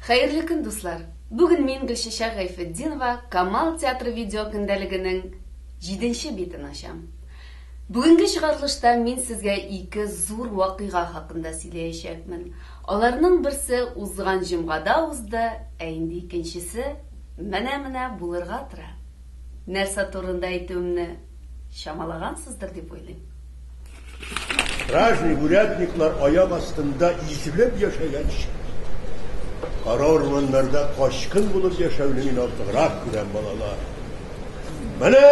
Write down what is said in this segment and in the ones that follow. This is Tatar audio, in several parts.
Хәерле көн, дуслар! Бүген мин Гөлчәчәк Гайфетдинова Камал театры видео көндәлегенең җиденче битен ачам. Бүгенге чыгарылышта мин сезгә ике зур вакыйга хакында сөйләячәкмен. Аларның берсе узган җомгада узды, ә инде икенчесе менә-менә булырга тора. Нәрсә турында әйтүемне чамалагансыздыр дип уйлыйм. Стражник, урядниклар аяк астында изелеп яшәгәнче, кара урманнарда качкын булып яшәүне мин артыграк күрәм, балалар. Менә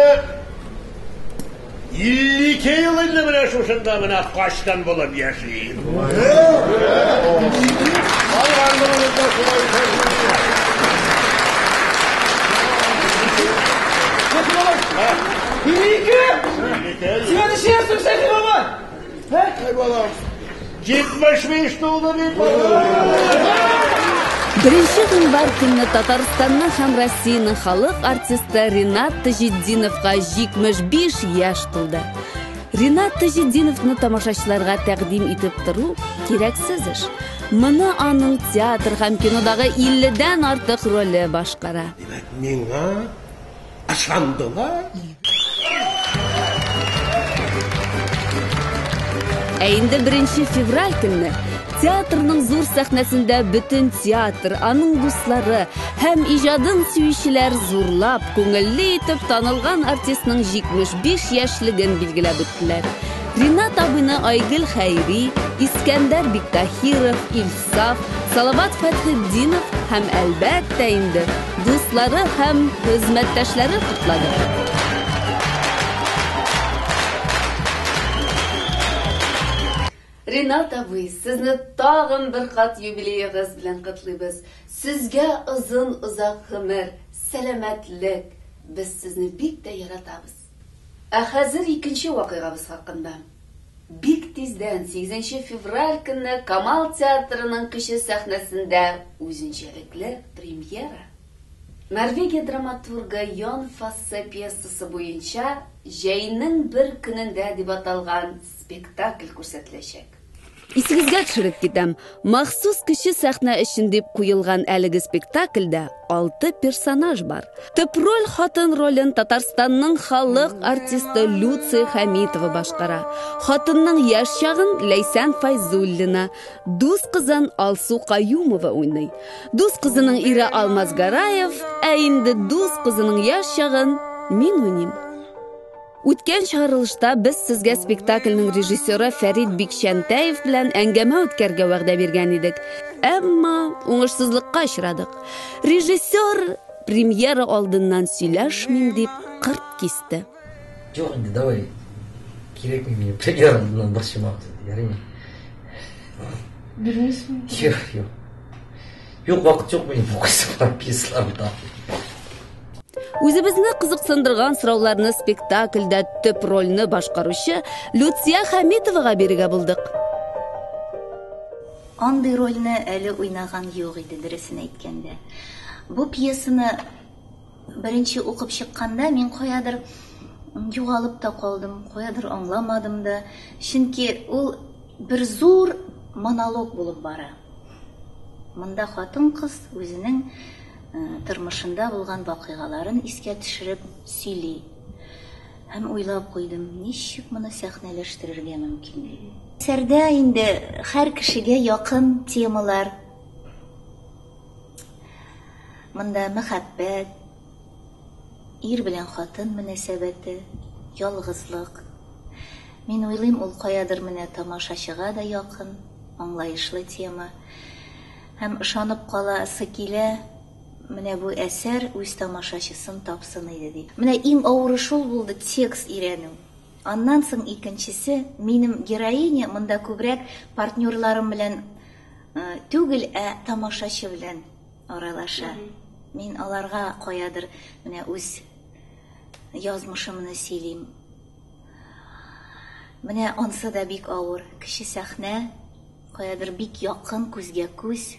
52 ел инде менә шушында менә качкын булып яшим. Калган гомеремдә шулай Ике! Син ничәсең, Сәйфи бабай? Әй, балам, 75 тулды бит, балам. Беренче гыйнвар көнне Татарстанның һәм Россиянең халык артисты Ринат Таҗетдиновка 75 яшь тулды. Ринат Таҗетдиновны тамашачыларга тәкъдим итеп тору кирәксез эш. Моны аның театр һәм кинодагы 50дән артык роле башкара. Димәк, миңа ышандылар. Ә инде 1 февраль көнне театрның зур сәхнәсендә бөтен театр, аның дуслары һәм иҗадын сөючеләр зурлап, күңелле итеп танылган артистның 75 яшьлеген билгеләп үттеләр. Ринат абыйны Айгөл Хәйри, Искәндәр Биктаһиров, Илсаф, Салават Фәтхетдинов һәм, әлбәттә инде, дуслары һәм хезмәттәшләре котлады. Ринат абый, сезне тагын бер кат юбилеегыз белән котлыйбыз. Сезгә озын-озак гомер, сәламәтлек. Без сезне бик тә яратабыз. Ә хәзер икенче вакыйгабыз хакында. Бик тиздән, сигезенче февраль көнне Камал театрының кече сәхнәсендә үзенчәлекле премьера. Норвегия драматургы Йон Фоссе пьесасы буенча Җәйнең бер көнендә дип аталган спектакль күрсәтеләчәк. Исегезгә төшереп китәм, махсус кече сәхнә өчен дип куелган әлеге спектакльдә алты персонаж бар. Төп роль хатын ролен Татарстанның халык артисты Люция Хәмитова башкара. Хатынның яшь чагын Ләйсән Файзуллина, дус кызын Алсу Каюмова уйный. Дус кызының ире Алмаз Гараев, ә инде дус кызының яшь чагын мин уйныйм. Үткән чыгарылышта без сезгә спектакльнең режиссеры Фәрит Бикчәнтәев белән әңгәмә үткәрергә вәгъдә биргән идек. Әмма уңышсызлыкка очрадык. Режиссер премьера алдыннан сөйләшмим дип кырт кисте. Юк инде, давай. Кирәкми мине премьера алдыннан борчымагыз инде, ярыймы? Бирмисеңме? Юк, юк. Юк, вакыт юк минем укыйсы бар пьесаларда. Үзебезне кызыксындырган сорауларны спектакльдә төп рольне башкаручы Люция Хәмитовага бирергә булдык. Андый рольне әле уйнаган юк иде, дөресен әйткәндә. Бу пьесаны беренче укып чыкканда мин каядыр югалып та калдым, каядыр аңламадым да. Чөнки ул бер зур монолог булып бара. Монда хатын-кыз үзенең тормышында булган вакыйгаларын искә төшереп сөйли. Һәм уйлап куйдым, ничек моны сәхнәләштерергә мөмкин дип. Әсәрдә инде һәр кешегә якын темалар. Монда мәхәббәт, ир белән хатын мөнәсәбәте, ялгызлык. Мин уйлыйм, ул каядыр менә тамашачыга да якын, аңлаешлы тема. Һәм ышанып каласы килә, менә бу әсәр үз тамашачысын тапсын иде дип. Менә иң авыры шул булды, текст өйрәнү. Аннан соң икенчесе, минем героиня монда күбрәк партнерларым белән түгел, ә тамашачы белән аралаша. Мин аларга каядыр менә үз язмышымны сөйлим. Менә ансы да бик авыр. Кече сәхнә, каядыр бик якын, күзгә күз.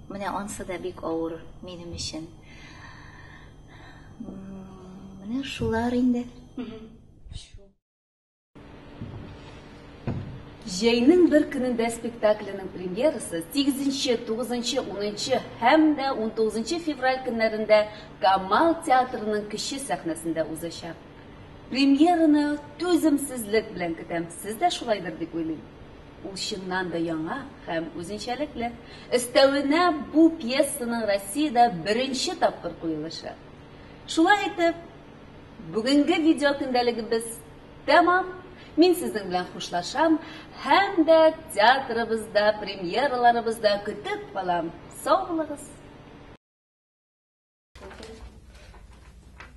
Менә ансы да бик авыр минем өчен. Менә шулар инде. Җәйнең бер көнендә спектакленең премьерасы 8, 9, 10 һәм дә 19 февраль көннәрендә Камал театрының кече сәхнәсендә узачак. Премьераны түземсезлек белән көтәм. Сез дә шулайдыр дип уйлыйм. Ул чыннан да яңа һәм үзенчәлекле. Өстәвенә бу пьесаның Россиядә беренче тапкыр куелышы. Шулай итеп, бүгенге видео көндәлегебез тәмам. Мин сезнең белән хушлашам һәм дә театрыбызда, премьераларыбызда көтеп калам. Сау булыгыз.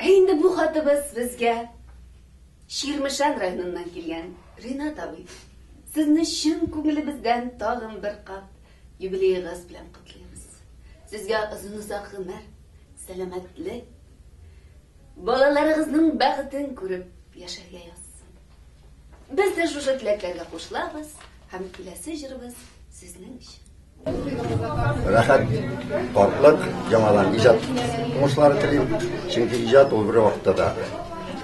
Ә инде бу хатыбыз безгә Чирмешән районыннан килгән Ринат абый. Сезне чын күңелебездән тагын бер кат юбилеегыз белән котлыйбыз. Сезгә озын-озак гомер, сәламәтлек, балаларыгызның бәхетен күреп яшәргә язсын. Без дә шушы теләкләргә кушылабыз һәм киләсе җырыбыз сезнең өчен. Рәхәт картлык, яңадан иҗат уңышлары телим. Чөнки иҗат ул бер вакытта да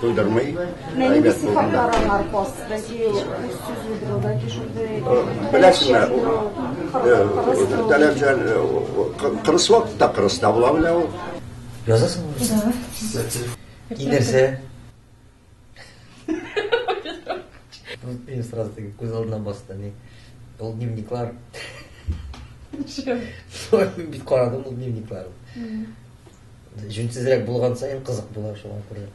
туйдырмый. Нинди сыйфатлар аңар хас? Бәлки үз сүзле булу, бәлки шундый Беләсеңме, таләпчән, кырыс вакытта кырыс та була белә ул. Язасыңмы? Да. И нәрсә? Мин сразу теге күз алдына басты, ни. Ул дневниклар. Мин бит карадым ул дневникларны. Җүнсезрәк булган саен кызык була шуңа күрә.